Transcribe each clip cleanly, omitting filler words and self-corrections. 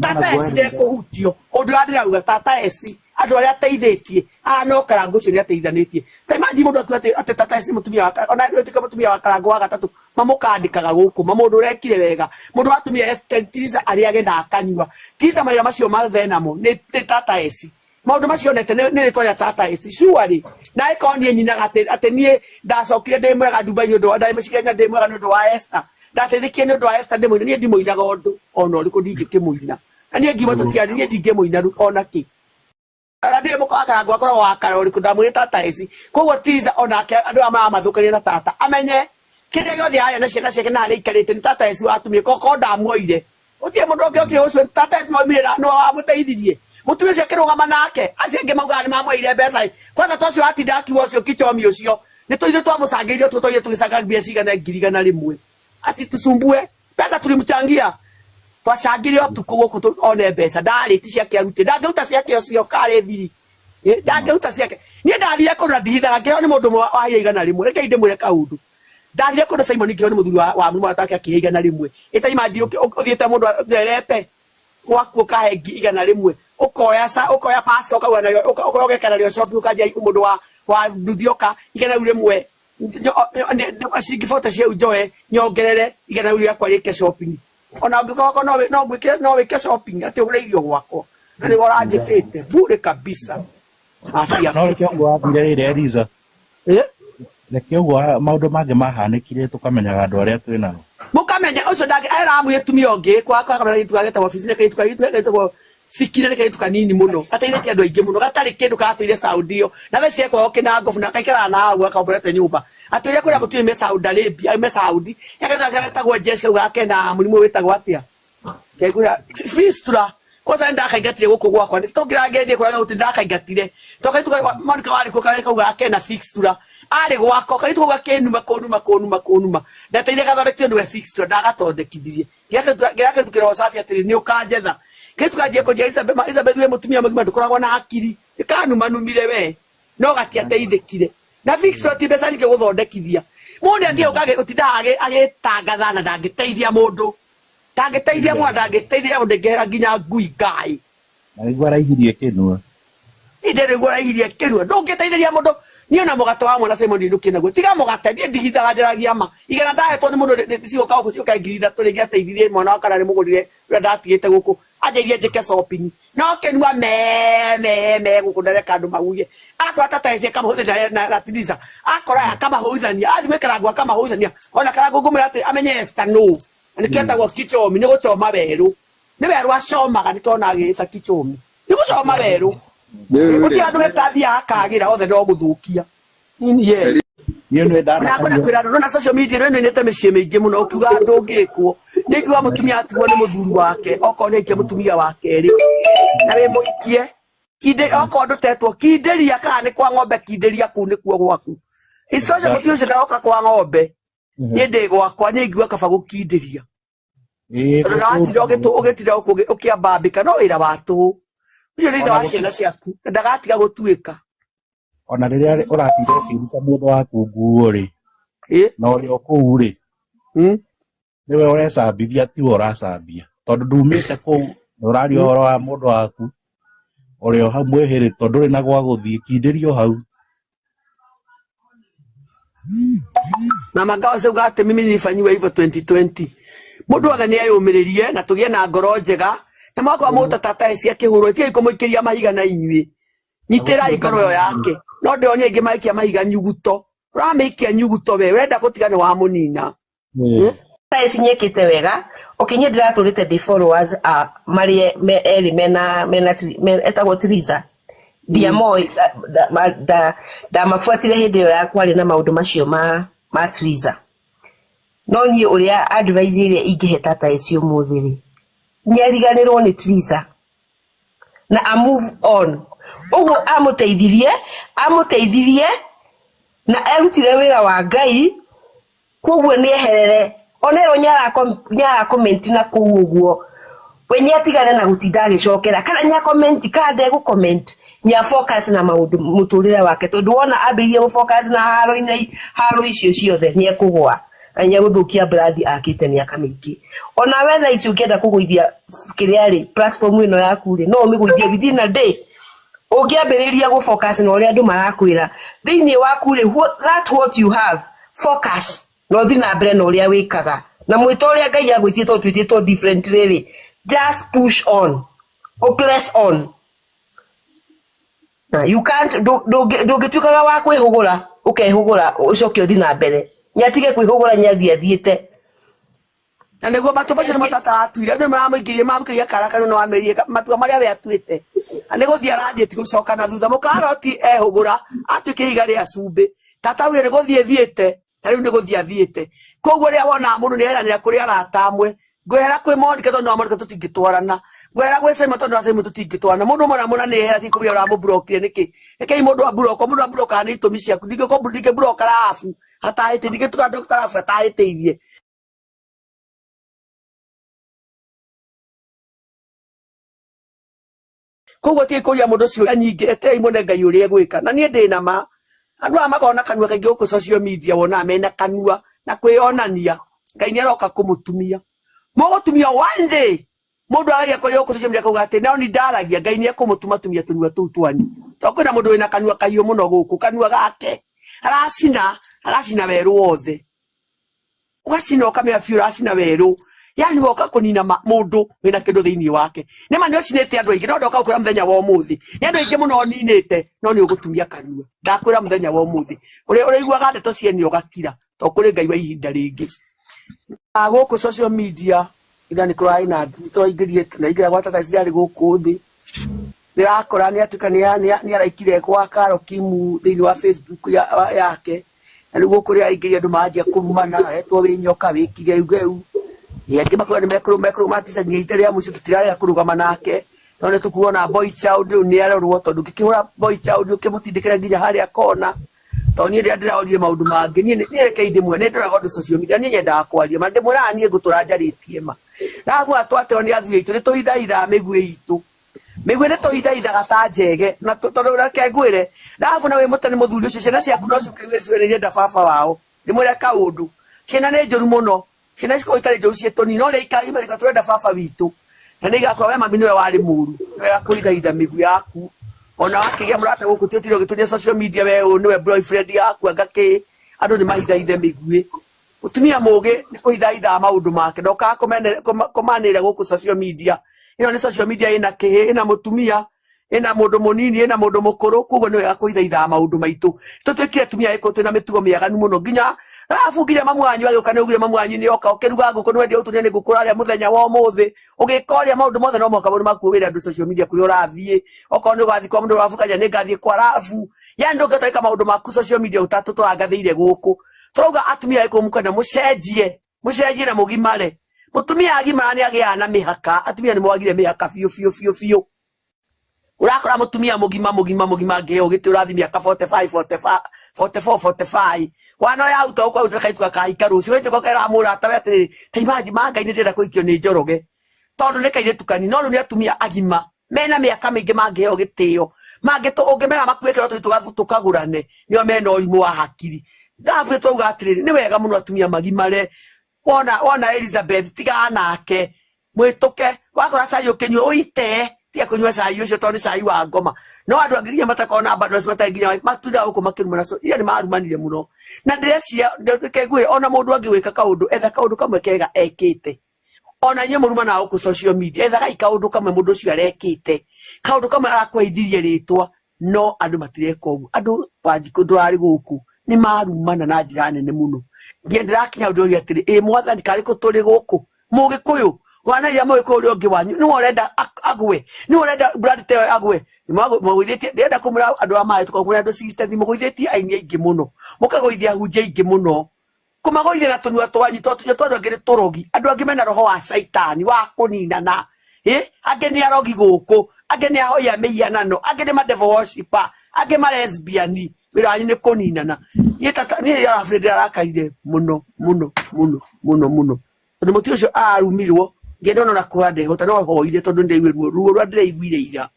Tata Mana eci ndekũhutio ũndũ ũrĩa ndĩrauga. Tata eci andũ arĩa ateithĩtie aa no Karangũ ũcio nĩ ateithanĩtie. Ta imagine mũndũ atua atĩ tata eci nĩ mũtumia wa ona ĩtuĩka mũtumia wa Karangũ wa gatatũ, mamũkandĩkaga gũkũ ma mũndũ ũrekire wega, mũndũ watumia Esther Tiriza arĩage na akanyua. Tiriza mawĩra macio mathe namo nĩ tata eci, maũndũ macio onete nĩ rĩtwa rĩa tata eci surely. Na ĩkorwo niĩ nyinaga atĩ niĩ ndacokire ndĩ mwega Dubai nĩ ũndũ wa ndarĩ mũciĩ Kenya ndĩ mwega nĩ ũndũ wa Esther, ndateithĩkire nĩ ũndũ wa Esther, ndĩmũina niĩ ndimũinaga ũndũ ona ũrĩkũ, ndingĩkĩmũina na niĩ ngiuma tũtiarĩ niĩ ndingĩmũina rĩu ona kĩ ona ndirĩ mũka wa Karangũ akoragwo wa kara ũrĩkũ ndamwĩrĩ tata eci. Koguo Tiriza onake andũ aya maramathũkania na tata amenye kĩrĩa gĩothe arĩa na ciana ciake na harĩa aikarĩte nĩ tata eci watumire koko ndamuoire gũtirĩ mũndũ ũngĩ okire ũcio. Tata eci nĩwe waumire nĩwe wamũteithirie mũtumia ũcio akĩrũgama nake. Acio angĩ maugaga nĩ mamuoire mbeca ĩ kwanza ta ũcio watinda akiuga ũcio kichomi ũcio nĩ tũithuĩ twamũcangĩire ũtukũ twaire tũgĩcanga mbia cigana 100,000. Asitusumbue, pesa tulimchangia, twacangire ũtukũ gũkũ one mbeca ndarĩ ti ciake arute ndangĩruta ciake ũcio karĩ thiri. Eh, ndangĩruta ciake. Niĩ ndathire kũndũ na ndihithaga ngĩheo nĩ mũndũ ũmwe waheire 100. Rekei ndĩmwĩre kaũndũ. Ndathire kũndũ Simon ngĩheo nĩ mũthuri wa mũrata wake akĩhe 100. Ĩta imagine ũthiĩte mũndũ atherete gwaku ũkahe 100, ũkoya ũkoya pasta ũkagũra narĩo ũkoya ũgeka narĩo shopping ũkanjia mũndũ wa nduthi oka 100 ciringi 40 ciau njoe nyongerere 100 rĩakwa rĩke shopping. Ona ũngĩkorwo no ngwĩkĩre no wĩke shopping atĩ ũgũre irio gwakwa na nĩwe ũranjĩkĩte bure kabisa afia. No reke ũguo wathire rĩrĩ Eliza. Eh? Reke ũguo maũndũ mangĩ mahanĩkire tũkamenyaga andũ arĩa twĩ nao. Mũkamenya ũcio ndangĩ aramwĩtumia ũngĩ kwa kwa kamera gitu gagetagwo ofici nĩ kairĩtu kairĩtu getagwo fikira nĩ kairĩtu kanini mũno gateithĩtie andũ aingĩ mũno gatarĩ kĩndũ karatũire Saudi ĩyo na thaa ici gekwao kĩnangobu na kaikaraga na hau gakomborete nyũmba atũire kũrĩa mũtumia me Saudi Arabia me Saudi getagwo Jessica ugaga kena mũrimũ wĩtagwo atĩa Kegura fistula kwanza ndakaingatire gũkũ gwakwa tũngĩrangerie kũrĩa gũtirĩ ndakaingatire to kairĩtu Monica warĩ kuo karĩa kaugaga kena fistula arĩ gwakwa kairĩtu kau gakĩnuma kũnuma kũnuma kũnuma ndateire gathondekio nĩwe fistula ndagathondekithirie ngĩra kĩroho safi atĩrĩ nĩ ũkanjetha kairĩtu kanjia kũnjĩra Elizabeth Elizabeth we mũtumia mũgima ndũkoragwo na hakiri nĩkanumanumire we no gatiateithĩkire na fistula ti mbeca nyingĩ gũthondekithia mũndũ athiĩ ũkagĩ ũtindaga agĩtangatha na ndangĩteithia mũndũ ndangĩteithia mwana ndangĩteithia mũndũ ndĩngĩhera nginya ngui ngai. Na nĩguo araihirie kĩnua. Inde nĩguo araihirie kĩnua ndũngĩteithĩria mũndũ niĩ ona mũgate wa mwana Simon ndinũkie naguo tiga mũgate niĩ ndigithaga njaragia ma igana ndahetwo nĩ mũndũ cigoka gũkũ cigoka 3,000 rĩngĩ ateithirie mwana wa kana nĩmũgũrire ũrĩa ndatigĩte gũkũ anjĩrire njĩke shopping no kĩnua me me me gũkũ ndareka andũ mauge akora tata eci akamahũthĩra na Tiriza akora aya akamahũithania athiĩ gwĩ Karangũ akamahũithania ona Karangũ ngũmwĩra atĩ amenye Esther nũ na nĩkĩo etagwo kichomi nĩ gũchoma werũ nĩ werũ acomaga nĩkĩo agĩĩta kichomi nĩ gũcoma werũ gũtirĩ andũ ĩtathiaga akagĩra othe no gũthũkia ye. Niĩ nĩ na kwenda kwĩra andũ na social media ĩno ĩnĩte mĩciĩ mĩingĩ mũno ũkiuga ndũngĩkwo nĩ ngiuga mũtumia atigwo nĩ mũthuri wake okorwo nĩ aikie mũtumia wa kerĩ na wĩ mũhikie kinde okorwo ndũtetwo kindĩria kana nĩ kwa ng'ombe kindĩria kũu nĩkuo gwaku isitoshe mũtumia ũcio ndaroka kwa ng'ombe niĩ ndĩ gwakwa niĩ ngiuga kaba gũkindĩria tondũ na watinda ũgĩtinda ũkĩambambĩka no wĩra wa tũhũ ũcio nĩ ithe wa ciana ciaku na ndagatiga gũtuĩka. Ona rĩrĩa ũratinda ũkĩruta mũndũ waku nguo rĩ na ũrĩ o kũu rĩ nĩwe ũrecambithia tiwe ũracambia tondũ ndumĩte kũu na ũraria ũhoro wa mũndũ waku ũrĩ o hau mwĩhĩrĩ tondũ ndũrĩ na gwa gũthiĩ kindĩrio hau. Na makao uga atĩ mimi nilifanyiwa hivyo 2020 mũndũ wothe nĩ eyũmĩrĩrie na tũgĩe na ngoro njega na mwakwa mũta tata eci akĩhũrwo tigai kũmũikĩria mahiga na inyuĩ nyitĩrai ngoro ĩyo yake no ndĩronia ingĩ maikia mahiga nyuguto ũramĩikia nyuguto we ũrenda gũtiga nĩ wamũnina. Thaa ici nyĩkĩte wega okay niĩ ndĩratũrĩte ndĩ followers a marĩ me erĩ mena etagwo Triza ndiamoĩ ndamabuatire hĩndĩ ĩyo ya kwarĩ na maũndũ macio ma Triza no niĩ ũrĩa advice ĩrĩa ingĩhe tata eci ũmũthĩ rĩ nĩariganĩrwo nĩ Triza na a move on ũguo amũteithirie na erutire wĩra wa Ngai koguo nĩ eherere onerwo nyara comment na kũu ũguo we nĩ atigane na gũtinda agĩcokera kana nya comment kana ndegũ comment nya focus na maũndũ mũtũrĩre wake tondũ wona ambĩrĩrie gũ focus na haro-inĩ haro icio ciothe nĩ ekũgũa. Na nĩegũthũkia brand akĩte mĩaka mĩingĩ. Ona we thaa ici ũngĩenda kũgũithia kĩrĩa rĩ, platform ĩno yaku rĩ, no ũmĩgũithie within a day. Ũngĩambĩrĩria gũ focus na ũrĩa andũ marakwĩra thĩinĩ waku rĩ, that what you have, focus na ũthiĩ na mbere na ũrĩa wĩkaga na mwĩto ũrĩa Ngai agwĩtĩte tondũ twĩtĩtwo different rĩ, just push on, o press on. Na you can't, ndũngĩtuĩkaga wa kwĩhũgũra, ũkehũgũra ũcoke ũthiĩ na mbere. Nĩatige kwĩhũgũra, nĩathiĩ athiĩte. Na nĩguo matua macio nĩmo tata atuire, andũ nĩmaramũingĩrie, maramũikĩria kara kanua, nĩwamerie matua marĩa we atuĩte. Na nĩ gũthiĩ arathiĩ, ti gũcoka na thutha. Mũkaroti ehũgũra atuĩke ihiga rĩa cumbĩ. Tata augire nĩ gũthiĩ thiĩte, na rĩu nĩ gũthiĩ athiĩte. Koguo rĩrĩa wonaga mũndũ nĩ eranĩra kũrĩ arata amwe, ngwehera kwĩ Monica tondũ wa Monica tũtingĩtwarana, ngwehera gwĩ Simon tondũ wa Simon tũtingĩtwarana. Mũndũ ũmwe na nĩ ehera, ti kũmenya ũramũburokire nĩkĩ. Rekei mũndũ aburokwo, mũndũ aburokaga nĩ itũmi ciaku. Ndingĩburoka Rahabu hatahĩtĩirie, ndingĩtuga Dr. Rahabu hatahĩtĩirie. Koguo ti kũria mũndũ ciũria nyingĩ, eterei muone Ngai ũrĩa egwĩka. Na niĩ ndĩ na ma, andũ aya makoragwo na kanua kaingĩ gũkũ social media, wonaga mena kanua na kwĩyonania. Ngai nĩ aroka kũmũtumia. Mũgũtumia one day, mũndũ aragia kũrĩa gũkũ social media akauga atĩ no ni ndaragia, Ngai nĩ ekũmũtuma tumia tũnua tũu twanyu. Tondũ kwĩna mũndũ wĩna kanua kahiũ mũno gũkũ, kanua gake aracina, aracina werũ wothe. Ũgacina ũkamenya biũ ũracina werũ. Yani woka kũnina mũndũ wĩna kĩndũ thĩinĩ wake. Nĩ ma nĩ ũcinĩte andũ aingĩ, no ndoka gũkwĩra mũthenya wa ũmũthĩ. Nĩ andũ aingĩ mũno ũninĩte, no nĩ ũgũtumia kanua. Ndakwĩra mũthenya wa ũmũthĩ. Ũrĩa ũrĩiguaga ndeto ciene ũgakira, tondũ kũrĩ Ngai wa ihinda rĩngĩ. Gũkũ social media, ira nĩ kũrarĩ na tũraingĩrire, tũraingĩra gwa tata cirarĩ gũkũ thĩ. Ndĩrakora nĩ atuĩka nĩ araikire gwa Carol Kimu thĩinĩ wa Facebook yake. Na rĩu gũkũ rĩrĩa aingĩria andũ manjia kũrumana, etwo wĩ nyoka, wĩ kĩgeugeu. Angĩ makauga nĩ mekũrũgama aticagia ite rĩa mũico, tũtirarega kũrũgama nake. No nĩ tũkuona boy child rĩu nĩ arorwo, tondũ ũngĩkĩhũra boy child ũkĩmũtindĩkĩra nginya harĩa kona. Tondũ niĩ rĩrĩa ndĩrorire maũndũ mangĩ, niĩ reke ndĩmwĩre, nĩ ndoraga ũndũ social media, niĩ nyendaga kwaria ma, ndĩmwĩraga niĩ ngũtũra njarĩtie ma. Arabu aya twateo nĩ athuri aitũ, nĩ tũhithahithaga mĩguĩ itũ. Mĩguĩ nĩ tũhithahithaga ta njege. Na tondũ reke ngwĩre, arabu na wĩ mũtene mũthuri ũcio, ciana ciaku no ciũke iuge ciũre nĩ irenda baba wao. Ndĩmwĩre kaũndũ, ciana nĩ njũru mũno. Ciana cikoragwo itarĩ njũru ciĩ tũnini, no rĩrĩa ikagimarĩka tũrenda baba witũ. Na nĩ igakorwo we mami nĩwe warĩ mũru, nĩwe wakũhithahitha mĩguĩ yaku. Ona wakĩgĩa mũrata gũkũ ti ũtinde ũgĩtũria social media we ũyũ nĩwe boyfriend yaku, anga kĩ, andũ nĩ mahithahithe mĩguĩ. Mũtumia mũgĩ nĩ kũhithahithaga maũndũ make, ndokaga kũmanĩrĩra gũkũ social media. Ĩno nĩ social media ĩna kĩhĩ, ĩna mũtumia, ĩna mũndũ mũnini, ĩna mũndũ mũkũrũ, koguo nĩ wega kũhithahithaga maũndũ maitũ. Tũtuĩkire atumia agĩkũyũ twĩna mĩtugo mĩaganu mũno, nginya arabu nginya mamu wanyu agĩũka nĩ augire mamu wanyu nĩ oka, ũkĩruga ngũkũ nĩ wendia ũtũnia nĩ ngũkũ ũrarĩa mũthenya wa ũmũthĩ, ũgĩka ũrĩa maũndũ mothe no mũhaka maũndũ maku wĩre andũ social media kũrĩa ũrathiĩ, okorwo nĩ ũgathiĩ kwa mũndũ ũrabu kanya nĩ ngathiĩ kwa rabu, yani ndũngĩhota gwĩka maũndũ maku social media ũtatũtũrangathĩire gũkũ. Tũrauga atumia agĩkũyũ mũkwenda mũcenjie, mũcenjie na mũgimare. Mũtumia agimara nĩ agĩaga na mĩhaka, atumia nĩ mwagire mĩhaka biũ biũ biũ biũ. Ũrakora mũtumia mũgima mũgima mũgima angĩheo gĩtĩ ũrathiĩ mĩaka 45, 45, 44, 45. Wana ũrĩa aruta gũkũ arutĩte kairĩtu gakahika rũciũ, kairĩtu gaka keraga mũratawe atĩrĩrĩ, ta imagine ma Ngai nĩ ndĩrenda kũhikio nĩ Njoroge. Tondũ nĩ kairĩtu kanini, no rĩu nĩ atumia agima mena mĩaka mĩingĩ mangĩheo gĩtĩo, ũngĩmera makue kĩroto gitũ tũkagũrane, nĩo mena ũrimũ wa hakiri. Ndabu twauga atĩrĩrĩ, nĩ wega mũno atumia magimare. Wona Elizabeth tigana nake, mwĩtũke, wakora cai ũkĩnyua ũite, tiga kũnyua cai ũcio tondũ nĩ cai wa ngoma. No andũ angĩ nginya matakoragwo na bundles, matarĩ nginya matindaga gũkũ makĩrumana, so ira nĩ marumanire mũno. Na ndĩreciria, reke ngwĩre, ona mũndũ angĩgwĩka kaũndũ, etha kaũndũ kamwe kega ekĩte. Ona inyuĩ mũrumanaga gũkũ social media, ethagai kaũndũ kamwe mũndũ ũcio arekĩte, kaũndũ kamwe arakũheithirie rĩtwa, no andũ matireka ũguo. Andũ Wanjikũ ndũrarĩ gũkũ nĩ marumana na njĩra nene mũno. Nginya ndĩrakinya ũndũ ũrĩa atĩrĩ, ĩ mwathani karĩ kũ tũrĩ gũkũ? Mũgĩkũyũ, wanaria mũgĩkũyũ ũrĩa ũngĩ wanyu, nĩwe ũrenda agwe, nĩwe ũrenda brand ta ĩyo agwe. Mũgũithĩtie, ndĩrenda kũmwĩra andũ a maĩ, tũkoragwo kũrĩ andũ sister, mũgũithĩtie aini aingĩ mũno, mũkagũithia ahunjia aingĩ mũno. Kũmagũithia na tũnua twanyu, tondũ tũnua twa andũ angĩ nĩ tũrogi. Andũ angĩ mena roho wa caitani wa kũninana. Angĩ nĩ arogi gũkũ, angĩ nĩ ahoi a mĩhianano, angĩ nĩ ma devil worshipper, angĩ ma lesbian. Wĩra wanyu nĩ kũninana. Niĩ tata, niĩ arabu nĩ ndĩrarakarire mũno, mũno, mũno, mũno, mũno. Tondũ mũtumia ũcio ararumirwo, ngĩenda ona kũra ndehota, no hoire tondũ nĩndaiguire ruo, ruo rũrĩa ndĩraiguire ira.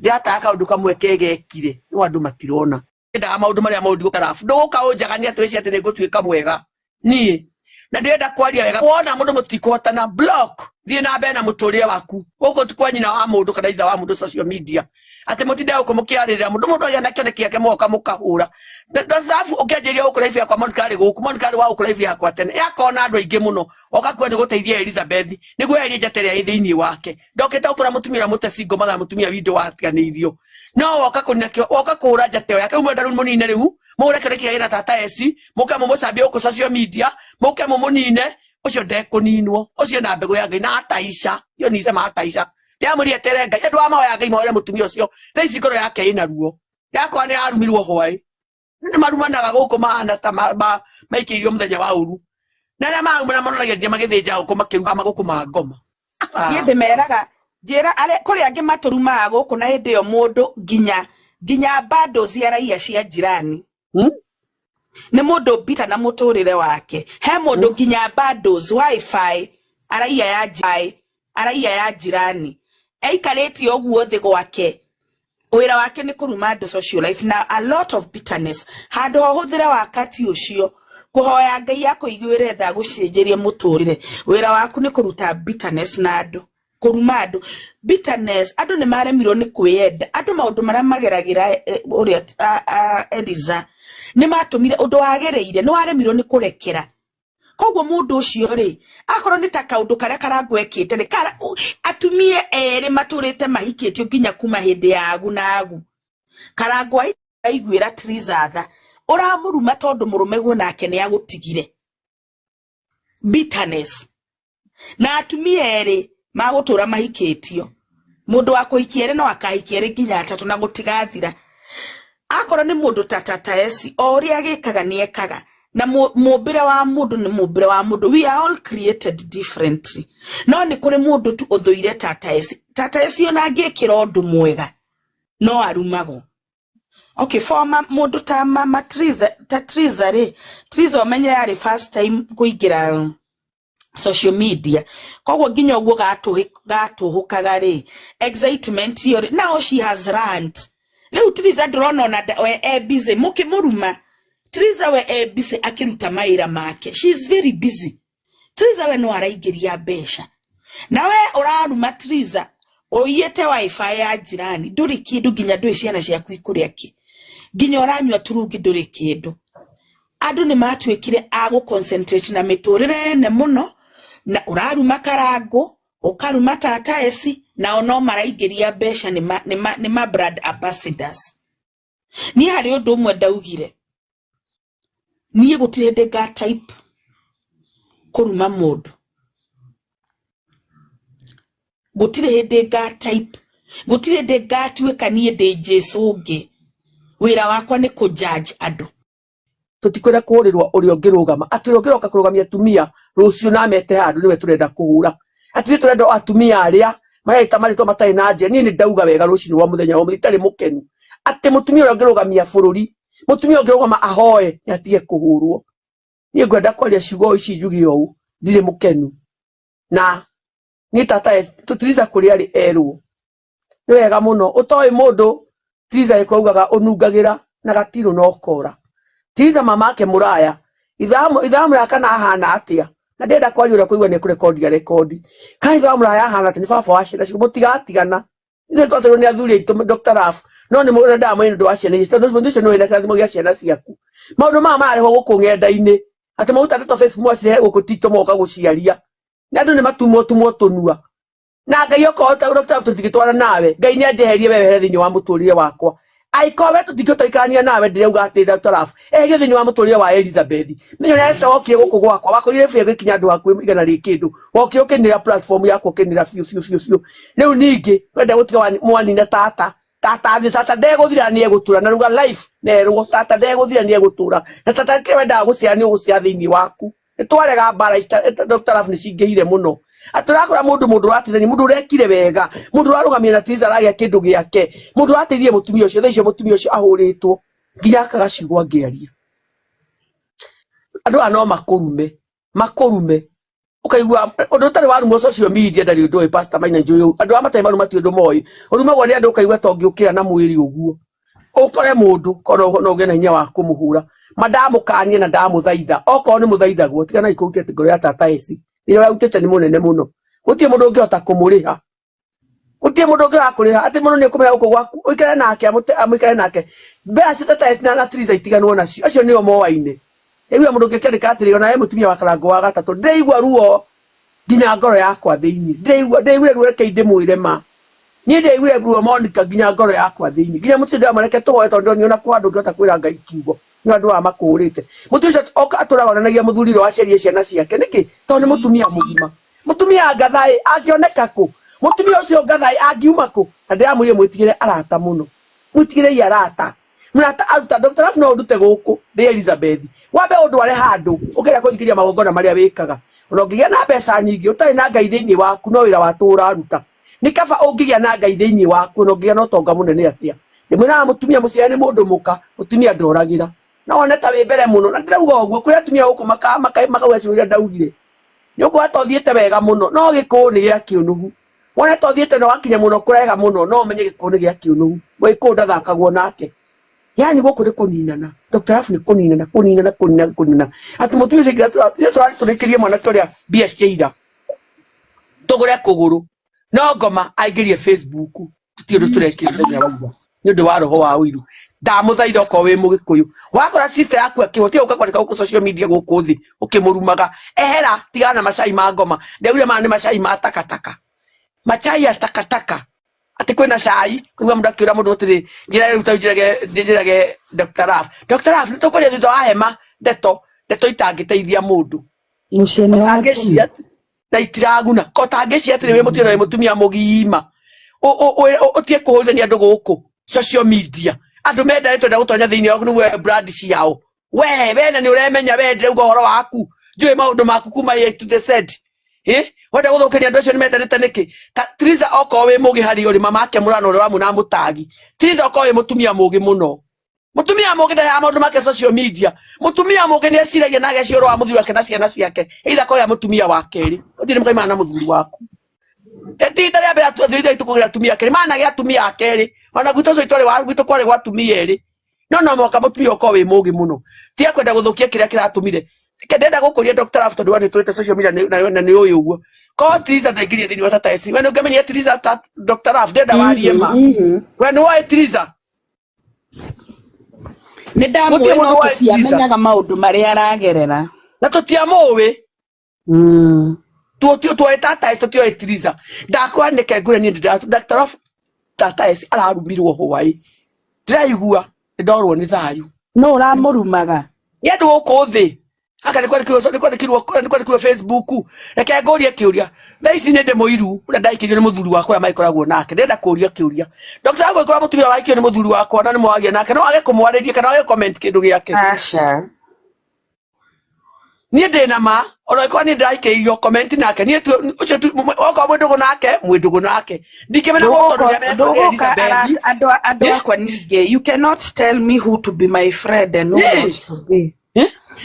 Ndĩrataga kaũndũ kamwe kega ekire, no andũ matirona. Ndendaga maũndũ marĩa moru ndigũka arabu. Ndũgũka ũnjaganie atĩ wĩcirie atĩ nĩngũtuĩka mwega. Niĩ Na ndĩrenda kwaria wega. Wona mũndũ mũtikũhotana, block, thiĩ na mbere na mũtũrĩre waku. Gũkũ ti kwa nyina wa mũndũ kana ithe wa mũndũ social media. Atĩ mũtinde gũkũ mũkĩarĩrĩra mũndũ, mũndũ agĩa na kĩoneki gĩake mũgoka mũkahũra. Thabu ũkĩanjĩrĩria gũkũ live yakwa, Monica arĩ gũkũ, Monica arĩ wa gũkũ live yakwa tene. Yakona andũ aingĩ mũno. Oka kuo nĩ gũteithia Elizabeth, nĩguo eherie njata ĩrĩa ĩ thĩinĩ wake. Ndokĩte gũkũ na mũtumia ũrĩa mũteci ngoma na mũtumia witũ watiganĩirio. No woka kũnina kĩo, woka kũhũra njata ĩyo yake. Rĩu mwenda rĩu mũnine rĩu, mũhũre kĩoneki gĩake na tata eci, mũke mũmũcambie gũkũ social media, mũke mũmũnine, ũcio ndekũninwo. Ũcio na mbegũ ya Ngai na ataica. Hiyo ni sema ataica. Ndĩramwĩrire etere Ngai. Andũ a mahoya Ngai mahoere mũtumia ũcio. Thaa ici ngoro yake ĩna ruo. Yakwa nĩ yarumirwo hwaĩ. Nĩ marumanaga gũkũ mahana ta maikĩirio mũthenya wa ũru. Na arĩa marumana monanagia nginya magĩthĩnja ngũkũ makĩruga magũkũ ma ngoma. Niĩ ndĩmeraga njĩra arĩa kũrĩ angĩ matũrumaga gũkũ na hĩndĩ ĩyo mũndũ nginya nginya bando cia raia cia jirani. Nĩ mũndũ bita na mũtũrĩre wake. He mũndũ nginya bundles wifi araiya ya araiya ya jirani. Eikarĩte ũguo thĩ gwake. Wĩra wake nĩ kũruma andũ social life na a lot of bitterness. Handũ ha ũhũthĩre wakati ũcio kũhoya Ngai akũiguĩre tha agũcenjerie mũtũrĩre. Wĩra waku nĩ kũruta bitterness na andũ, kũruma andũ. Bitterness, andũ nĩ maremirwo nĩ kwĩyenda. Andũ maũndũ marĩa mageragĩra ũrĩa Eliza nĩ matũmire ũndũ wagĩrĩire, nĩ waremirwo nĩ kũrekera. Koguo mũndũ ũcio rĩ, akorwo nĩ ta kaũndũ karĩa Karangũ ekĩte rĩ, atumia erĩ matũrĩte mahikĩtio nginya kuma hĩndĩ ya agu na agu. Karangũ aiguĩra Triza tha, ũramũruma tondũ mũrũme guo nake nĩ agũtigire. Bitterness. Na atumia erĩ magũtũra mahikĩtio. Mũndũ wa kũhikia erĩ no akahikia erĩ nginya atatũ na gũtigathira. Akorwo nĩ mũndũ ta Tata Esi, o ũrĩa agĩkaga nĩ ekaga. Na mũmbĩre wa mũndũ nĩ mũmbĩre wa mũndũ. We are all created differently. No nĩ kũrĩ mũndũ tu ũthũire Tata Esi. Tata Esi ona angĩkĩra ũndũ mwega, no arumagwo. Okay, for mũndũ ta mama Triza, ta Triza rĩ, Triza ũmenye yarĩ first time kũingĩra social media. Koguo nginya ũguo gatũhũkaga rĩ, excitement ĩyo rĩ, now she has learned. Rĩu Triza ndũrona ona we e busy, mũkĩmũruma. Triza we e busy akĩruta mawĩra make. She is very busy. Triza we no araingĩria mbeca. Na we ũraruma Triza, ũiyĩte wifi ya jirani, ndũrĩ kĩndũ nginya ndũĩ ciana ciaku ikũrĩa kĩ. Nginya ũranyua turungi ndũrĩ kĩndũ. Andũ nĩ matuĩkire a gũ concentrate na mĩtũrĩre ene mũno, na ũraruma Karangũ, ũkaruma Tata Esi, nao no maraingĩria mbeca nĩ ma brand ambassadors. Niĩ harĩ ũndũ ũmwe ndaugire. Niĩ gũtirĩ hĩndĩ nga type kũruma mũndũ. Gũtirĩ hĩndĩ nga type. Gũtirĩ hĩndĩ ngatuĩka niĩ ndĩ Jesũ ũngĩ. Wĩra wakwa nĩ kũ judge andũ. Tũtikwenda kũhũrĩrwo ũrĩa ũngĩrũgama. Atĩ ũrĩa ũngĩroka kũrũgamia atumia rũciũ na amete handũ nĩwe tũrenda kũhũra. Atĩ ithuĩ tũrenda atumia arĩa mareita marĩtwa matarĩ na njĩra. Niĩ nĩ ndauga wega rũcinĩ rwa mũthenya wa ũmũthĩ itarĩ mũkenu. Atĩ mũtumia ũrĩa ũngĩrũgamia bũrũri, mũtumia ũngĩrũgama ahoe nĩ atige kũhũrwo. Niĩ ngwenda kwaria ciugo ici njuge ũũ, ndirĩ mũkenu. Na niĩ tata Triza kũrĩa arĩ erwo. Nĩ wega mũno. Ũtoĩ mũndũ Triza ĩko augaga ũnungagĩra na gatirũ na ũkora. Triza mama ake mũraya. Ithaa mũraya kana ahana atĩa? Na ndĩrenda kwaria ũrĩa kũigua nĩ kũrekondi rekondi. Kana ithaa mũraya ahana atĩa? Nĩ baba wa ciana ciakwa. Mũtigatigana. Ithuĩ twatigwo nĩ athuri aitũ Dr. Raf. No nĩ mũrendaga mũno nĩ ũndũ wa ciana ici. Tondũ mũndũ ũcio nĩ wĩna kĩrathimo gĩa ciana ciaku. Maũndũ maya mararehwo gũkũ ng'enda-inĩ. Atĩ maruta ndeto Facebook macirehe gũkũ TikTok moka gũciaria. Na andũ nĩ matumwo tumwo tũnua. Na Ngai okorwo ta Dr. Raf tũtingĩtwara nawe, Ngai nĩ anjeherie we wehere thĩinĩ wa mũtũrĩre wakwa. Angĩkorwo we tũtingĩhota gũikarania nawe, ndĩrauga atĩ Dr. Raf, eherio thĩinĩ wa mũtũrĩre wa Elizabeth. Menya ũrĩa Esther wokire gũkũ gwakwa, wakorire bĩa gĩkinya andũ hakuhĩ igana rĩ kĩndũ. Wokire ũkĩnĩra platform yakwa ũkĩnĩra biũ biũ biũ biũ. Rĩu ningĩ wenda gũtiga mwanina tata. Tata thĩ, tata ndegũthira nĩ egũtũra. Na ruga life nerwo tata ndegũthira nĩ egũtũra. Na tata kĩrĩa wendaga gũciara nĩ ũgũciara thĩinĩ waku. Nĩ twarega mbara ici Dr. Raf nĩ cingĩhire mũno. Atĩ ũrakora mũndũ mũndũ ũrateithania, mũndũ ũrekire wega, mũndũ ũrarũgamia na Triza aragĩa kĩndũ gĩake, mũndũ ũrateithia mũtumia ũcio, thaa icio mũtumia ũcio ahũrĩtwo nginya akaga ciugo angĩaria. Andũ aya no makũrume, makũrume. Ũkaigua ũndũ ũtarĩ warumwo social media ndarĩ ũndũ ũĩ Pastor Maina njũĩ. Andũ aya matarĩ maruma ti ũndũ moĩ. Ũrumagwo nĩ andũ ũkaigua ta ũngĩũkĩra na mwĩrĩ ũguo. Ukore mundu kono no ugie na hinya wa kumuhura. Mandamukanie na ndamuthaitha. Okorwo ni muthaithagwo tiganai kũhutia atĩ ngoro ya tata eci. Ĩrĩa ũrarutĩte nĩ mũnene mũno. Gũtirĩ mũndũ ũngĩhota kũmũrĩha. Gũtirĩ mũndũ ũngĩhota kũrĩha atĩ mũndũ nĩ ekũmenya gũkũ gwaku ũikare nake amũikare nake. Mbeca cia tata eci na Triza itiganwo nacio. Acio nĩo moaine. Ĩgua mũndũ ũngĩ akĩandĩka atĩrĩ ona we mũtumia wa Karangũ wa gatatũ ndĩraigua ruo nginya ngoro yakwa thĩinĩ. Ndĩraigua ndĩraiguire ruo reke ndĩmwĩre ma. Niĩ ndĩraiguire ruo Monica nginya ngoro yakwa thĩinĩ. Nginya mũtĩ ndĩramũreke tũhoe tondũ ndĩronio na kwa andũ ũngĩhota kwĩra Ngai kiugo. Nĩ andũ aya makũhũrĩte. Mũtĩ ũcio oka atũraga onanagia mũthuri ũrĩa waciarire ciana ciake. Nĩkĩ? Tondũ nĩ mũtumia mũgima. Mũtumia ngathaĩ angĩoneka kũ? Mũtumia ũcio ngathaĩ angiuma kũ? Na ndĩramwĩrire mwĩtigĩre arata mũno. Mwĩtigĩrei arata. Mũrata aruta Dr. Rafu no ũndute gũkũ ndĩ Elizabeth. Wambe ũndware handũ ũkĩenda kũnyingĩria magongona marĩa wĩkaga. Ona ũngĩgĩa na mbeca nyingĩ ũtarĩ na Ngai thĩinĩ waku no wĩra wa tũhũ ũraruta. Nĩ kaba ũngĩgĩa na Ngai thĩinĩ waku ona ũngĩgĩa na ũtonga mũnene atĩa. Ndĩmwĩraga mũtumia mũciare nĩ mũndũ mũka, mũtumia ndoragĩra. No wone ta wĩ mbere mũno na ndĩrauga ũguo kũrĩ atumia gũkũ makauga ciugo iria ndaugire. Nĩ ũkuona ta ũthiĩte wega mũno no gĩkũyũ nĩ gĩa kĩũnũhu. Wone ta ũthiĩte na wakinya mũno kũraiha mũno no ũmenye gĩkũyũ nĩ gĩa kĩũnũhu. Mũgĩkũyũ ndathakagwo nake. Yani gũkũ nĩ kũninana. Dr. Rafu nĩ kũninana kũninana kũninana kũninana. Atĩ mũtumia ũcio nginya tũrĩkĩrie mwanake ũrĩa mbia cia ira. Tũgũre kũgũrũ. No ngoma aingĩrie Facebook. Tũtirĩ ũndũ tũrekire mũthenya wa ira. Nĩ ũndũ wa roho wa ũiru. Ndamũthaitha okorwo wĩ mũgĩkũyũ. Wakora sister yaku akĩhwo tiga gũka kwandĩka gũkũ social media gũkũ thĩ ũkĩmũrumaga. Ehera tigana na macai ma ngoma. Ndaugire maya nĩ macai ma takataka. Macai ya takataka. Atĩ kwĩna cai kũigua mũndũ akĩũra mũndũ atĩrĩ njĩra rĩu ta njĩrage njĩrage Dr. Raf. Dr. Raf nĩ tũkwaria thutha wa hema ndeto ndeto itangĩteithia mũndũ. Mũcene wa Ũtangĩciria na itiraguna. Ko ũtangĩciria atĩrĩ wĩ mũtumia na wĩ mũtumia mũgima. Ũtige kũhũrithania andũ gũkũ social media. Andũ menda twenda gũtonya thĩinĩ waku nĩguo brand ciao. We we na nĩ ũremenya we ndĩrauga ũhoro waku. Njũĩ maũndũ maku kuma A to the Z. Wenda gũthũkĩria andũ acio nĩ mendanĩte nĩkĩ? Ta Triza okorwo wĩ mũgĩ harĩ ũrĩ mama ake mũrano ũrĩa wamuona mũtagi. Triza okorwo wĩ mũtumia mũgĩ mũno. Mũtumia mũgĩ ndaheaga maũndũ make social media. Mũtumia mũgĩ nĩ eciragia na ageciria ũhoro wa mũthuri wake na ciana ciake. Either akoya mũtumia wa kerĩ. Ũthiĩ nĩ mũkaimana na mũthuri waku. Ti rita rĩa mbere athuri aitũ kũgĩra atumia kerĩ. Managĩa atumia a kerĩ. Ona gwitũ ũcio itwarĩ wa gwitũ kwarĩ gwa atumia erĩ. No no mũhaka mũtumia ũkorwo wĩ mũgĩ mũno. Tiga kwenda gũthũkia kĩrĩa kĩratũmire. Reke ndĩrenda gũkũria Dr. Rafu tondũ we nĩtũrĩte social media na nĩ ũĩ ũguo. Korwo Triza ndaingĩrire thĩinĩ wa tata eci. We nĩ ũngĩamenyire Triza ta Dr. Rafu ndĩrenda warie ma. We nĩ woĩ Triza? Nĩ Gũtirĩ ndamũĩ mũndũ no woĩ Triza. tũtiamenyaga maũndũ marĩa aragerera. Na tũtiamũĩ. Tuoĩ tata eci tũtioĩ Triza. Ndakwandĩke ngũre niĩ ndĩra Dr. Rafu tata eci ararumirwo hwaĩ. Ndĩraigua nĩndorwo nĩ thayũ. No ũramũrumaga. Nĩ andũ gũkũ thĩ. Anga nĩ kwandĩkirwo nĩ kwandĩkirwo nĩ kwandĩkirwo Facebook. Reke ngũrie kĩũria. Thaa ici nĩ ndĩ mũiru ũrĩa ndaikĩrio nĩ mũthuri wakwa ũrĩa magĩkoragwo nake. Ndĩrenda kũria kĩũria. Dr. Rafu angĩkorwo mũtumia waikio nĩ mũthuri wakwa na nĩ mwagia nake no age kũmwarĩria kana age comment kĩndũ gĩake. Aca. Niĩ ndĩ na ma ona angĩkorwo niĩ ndĩraikĩirio comment nake niĩ ũcio okorwo mwĩ ndũgũ nake mwĩ ndũgũ nake. Ndingĩmena mũndũ tondũ nĩamenyetwo nĩ Ndũgũka Elizabeth. andũ akwa ningĩ. You cannot tell me who to be my friend and who not to be.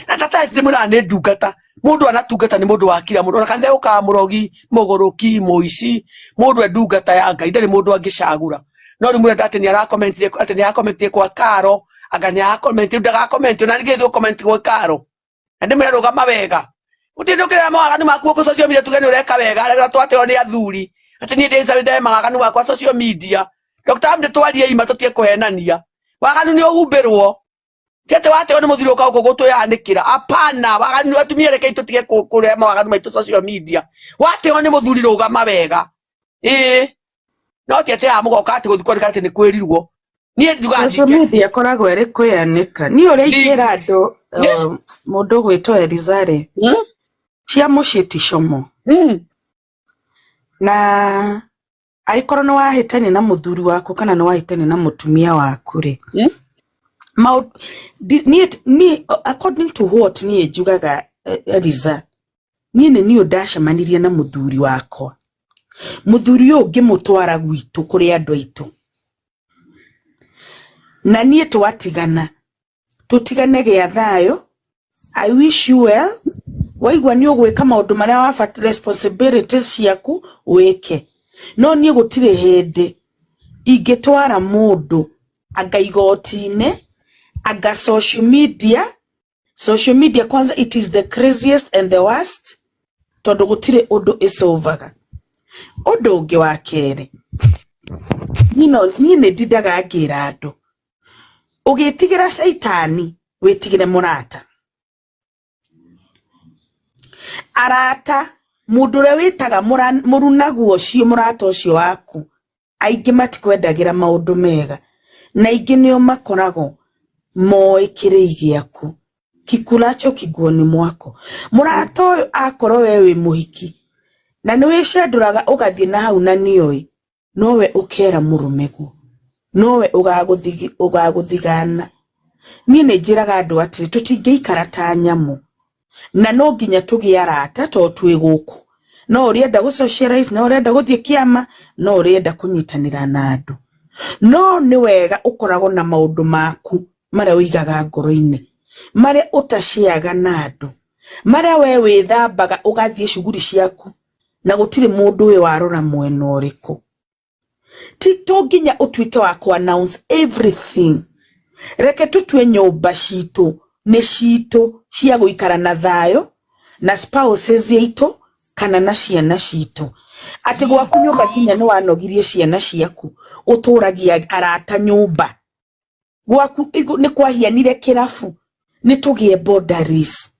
Na tata eci ndĩmwĩraga nĩ ndungata. Mũndũ anatungata nĩ mũndũ wa kira mũndũ. Ona kanitha yũkaga mũrogi, mũgũrũki, mũici. Mũndũ e ndungata ya Ngai ndarĩ mũndũ angĩcagũra. No rĩu mũrenda atĩ nĩarakomentire atĩ nĩarakomentire kwa Karo, anga nĩarakomentire ndagakomenti ona ningĩ ithuĩ comment gwĩ Karo. Na ndĩmwĩre rũgama wega. Gũtirĩ ndũkĩrera mawaganu maku gũkũ social media tuge nĩ ũreka wega rĩrĩa twateo nĩ athuri. Atĩ niĩ ndĩ ndĩ mawaganu makwa social media. Dr. Abdi twarie ima tũtige kũhenania. Waganu nĩ ũhumbĩrwo. Ti atĩ wateo nĩ mũthuri ũka gũkũ gũtwĩyanĩkĩra. Hapana, waganu atumia rekei tũtige kũrehe mawaganu maitũ social media. Wateo nĩ mũthuri rũgama wega. Ĩĩ. No ti atĩ haha mũgoka atĩ gũthiĩ kwandĩka atĩ nĩ kwĩrirwo. Niĩ njugaga Social media ĩkoragwo ĩrĩ kwĩyanĩka. Niĩ ũrĩa ingĩra andũ mũndũ ũgwĩtwo Eliza rĩ, cia mũciĩ ti como. Na angĩkorwo nĩ wahĩtania na mũthuri waku kana nĩ wahĩtania na mũtumia waku rĩ, niĩ according to what niĩ njugaga Eliza, niĩ nĩ niĩ ndacemanirie na mũthuri wakwa. Mũthuri ũyũ ngĩmũtwara gwitũ kũrĩ andũ aitũ. Na niĩ twatigana, tũtigane gĩa thayũ, I wish you well, waigua nĩ ũgwĩka maũndũ marĩa wabata responsibilities ciaku wĩke. No niĩ gũtirĩ hĩndĩ ingĩtwara mũndũ Anga igoti-inĩ, anga social media. Social media kwanza, it is the craziest and the worst, tondũ gũtirĩ ũndũ ĩcovaga. Ũndũ ũngĩ wa kerĩ, niĩ nĩ ndindaga ngĩra andũ, ũgĩtigĩra caitani, wĩtigĩre mũrata. Arata, mũndũ ũrĩa wĩtaga mũrunaguo ũcio, mũrata ũcio waku, aingĩ matikwendagĩra maũndũ mega, na aingĩ nĩo makoragwo moĩ kĩrĩi gĩaku, kikulacho kiguoni mwako. Mũrata ũyũ akorwo we wĩ mũhiki na nĩ wĩcendũraga ũgathiĩ na hau na nĩoĩ, nowe ũkera mũrũmeguo, nowe ũgagũthigana. Niĩ nĩ njĩraga andũ atĩrĩ, tũtingĩikara ta nyamũ, na no nginya tũgĩe arata tondũ twĩ gũkũ. No ũrĩenda gũ socialize, no ũrenda gũthiĩ kĩama, no ũrĩenda kũnyitanĩra na andũ, no nĩ wega ũkoragwo na maũndũ maku marĩa ũigaga ngoro-inĩ, marĩa ũtaciaga na andũ, marĩa we wĩthambaga ũgathiĩ cuguri ciaku na gũtirĩ mũndũ ũyũ warora mwena ũrĩkũ. Ti to nginya ũtuĩke wa ku announce everything. Reke tũtue nyũmba citũ nĩ citũ cia gũikara na thayũ na spouses aitũ kana na ciana citũ. Atĩ gwaku nyũmba nginya nĩ wanogirie ciana ciaku, ũtũragia arata nyũmba gwaku nĩ kwahianire kĩrabu. Nĩ tũgĩe boundaries.